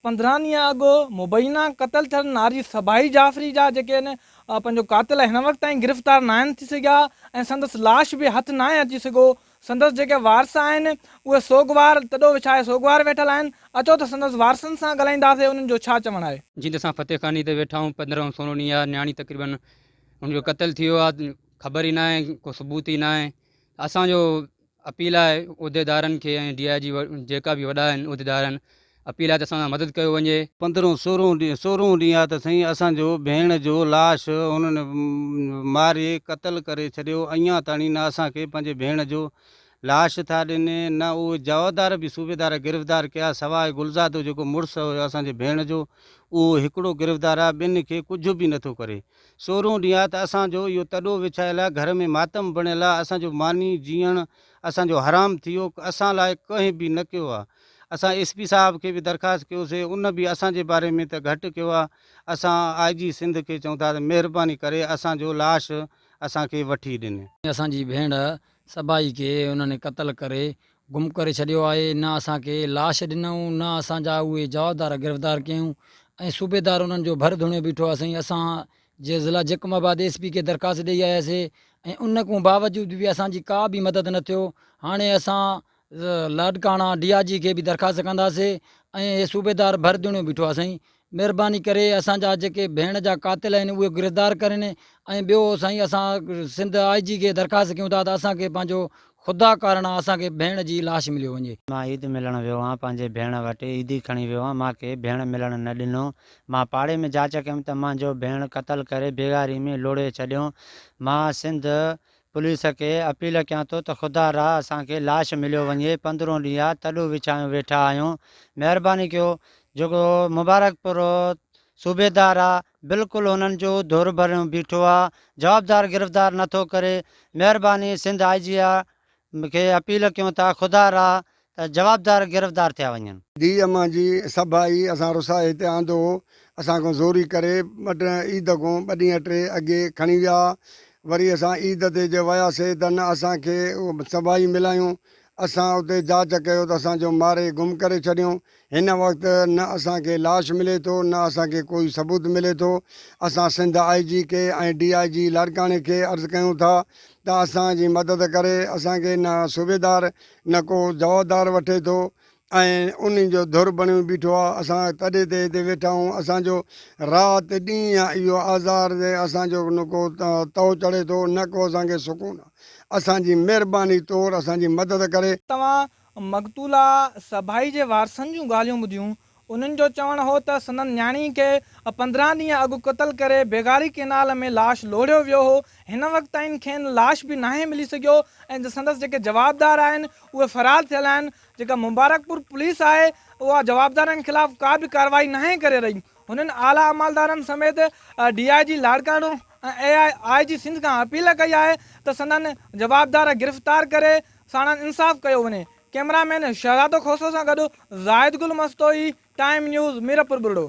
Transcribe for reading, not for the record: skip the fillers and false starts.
15 ڏينهن اڳ مبينا قتل ٿيل ناري صباحي جعفري جا جيڪي آهن پنهنجو قاتل هن وقت تائين گرفتار ناهن ٿي سگهيا ۽ سندس لاش به هٿ ناهي اچي سگهيو سندس جيڪي وارث آهن اهي سوڳوار تڏو وڇائي سوڳوار ويٺل آهن اچو ته سندس وارثن سان ڳالهائينداسين انهن جو ڇا چوڻ آهي. جيئن ته اسان فتح خاني تي ويٺا آهيون 15 سورهون ڏينهن آهي نياڻي تقريبن ان جو قتل ٿي ويو آهي خبر ئي ناهي ڪو ثبوت ئي ناهي اسان جو اپيل آهي عهديدارن کي ۽ ڊي I جي جيڪا به وڏا آهن عهديدار آهن اپيل آهي ته اسان سان مدد ڪيو وڃي. پندرهون سورهون ڏينهن سورهون ڏينهن آ ته سائين اسان جو ڀيڻ جو لاش هنن ماري قتل ڪري ڇڏيو اڃان تاڻي نه اسان کي پنهنجي ڀيڻ جو لاش ٿا ڏين نه اهي جوابدار به صوبيدار گرفتار ڪيا سواء گلزادو جيڪو مڙس هيو اسان جي ڀيڻ جو اهو هڪڙو گرفتار آ ٻين کي ڪجهه به نٿو ڪري سورهون ڏينهن آ ته اسان جو اهو تڏو وڇايل آ، گهر ۾ ماتم بڻيل آ، اسان جو ماني جيئڻ اسان جو حرام ٿي ويو، اسان لاء ڪنهن به نه ڪيو آ. اسان ايس پي صاحب کي به درخواست ڪيوسي، ان به اسان جي باري ۾ ته گهٽ ڪيو آ. اسان آء جي سنڌ کي چئون ٿا ته مهرباني ڪري اسان جو لاش اسان کي وٺي ڏن. اسان جي ڀيڻ سڀائي کي انهن قتل ڪري گم ڪري ڇڏيو آهي، نه اسان کي لاش ڏنائون نه اسان جا اهي جوابدار گرفتار ڪيائون ۽ صوبيدار انهن جو ڀر ڌڻيو بيٺو آهي سائين اسان جي ضلع جيڪب آباد ايس پي کي درخواست ڏئي آياسي ۽ ان کان باوجود به اسان جي ڪا به مدد نه ٿيو هاڻي اسان لاڙڪاڻا ڊي I جي کي به درخواست ڪنداسي ۽ هي صوبيدار ڀر ڌڻيو بيٺو آهي سائين مھرباني ڪري اسان جا جيڪي ڀيڻ جا قاتل آھن اھي گرفتار ڪرين ۽ ٻيو سائين اسان سنڌ آء جي کي درخواست ڪيون ٿا ته اسان کي پنھنجو خدا ڪارڻ اسان کي ڀيڻ جي لاش مليو وڃي. مان عيد ملڻ ويو هان پنهنجي ڀيڻ وٽ عيدي کڻي ويو هان مان کي ڀيڻ ملڻ نه ڏنو مان پاڙي ۾ جاچ ڪيم ته مانجو ڀيڻ قتل ڪري بيگاري ۾ لوڙهي ڇڏيو مان سنڌ پوليس کي اپيل ڪيان ٿو ته خدا را اسان کي لاش مليو وڃي پندرهون ڏينهن آ تڏو وڇايون ويٺا آهيون مهرباني ڪيو جيڪو مبارڪپور صوبيدار آ بلڪل هنن جو ڌر ڀريون بيٺو آ جوابدار گرفتار نٿو ڪري مهرباني سنڌ آء جي آ کي اپيل ڪيون ٿا خدا را ته جوابدار گرفتار ٿيا وڃن. ڌيء امان جي سڀائي اسان رسائي هتي آندو هو. اسان کان زوري ڪري ٻه ٽي عيد کان ٻه ڏينهن ٽي اڳي کڻي ويا. وري اسان عيد تي جي وياسي ته نه اسان کي سڀائي ملايون. اسان اتي جاچ ڪيو ته اسان جو ماري گم ڪري ڇڏيون. هن وقت نه اسان کي لاش ملي ٿو نه اسان کي ڪوئي ثبوت ملي ٿو. اسان سنڌ آء جي کي ۽ ڊي I جي لاڙڪاڻي کي عرض ڪيون ٿا ته اسان جي مدد ڪري. اسان کي نه صوبيدار نه ڪو جوابدار وٺي ٿو ۽ انهي جو ڌر بڻيو بيٺو آ. اسان تڏي تي هتي ويٺا آهيون. اسان جو رات ڏينهن اهو آزار اسان جو نه ڪو تئو چڙهي ٿو نه ڪو اسان کي سڪون آ. اسان جي مهرباني طور اسان جي مدد ڪري. توهان مقتوله سڀائي جي وارثن جون ڳالهيون ٻڌيون، انهن جو چوڻ هو ته سندن نياڻي کي 15 ڏينهن اڳ قتل ڪري بيگاري ڪينال ۾ لاش لوڙهيو ويو هو، هن وقت تائين کين لاش به ناهي ملي سگهيو ۽ سندس جيڪي جوابدار آهن اهي فرار ٿيل آهن، جيڪا مبارڪپور پوليس آهي اها جوابدارن خلاف ڪا به ڪارروائي ناهي ڪري رهي، هنن اعليٰ عملدارن سميت ڊي I جي لاڙڪاڻو ۽ اي آء جي سنڌ کان اپيل ڪئي آهي ته سندن جوابدار گرفتار ڪري ساڻن انصاف ڪيو وڃي. ڪئميرا مين شهزادو کوسو سان گڏ زاهد گل مستوئي، ٽائيم نيوز، ميرپور ٻرڙو.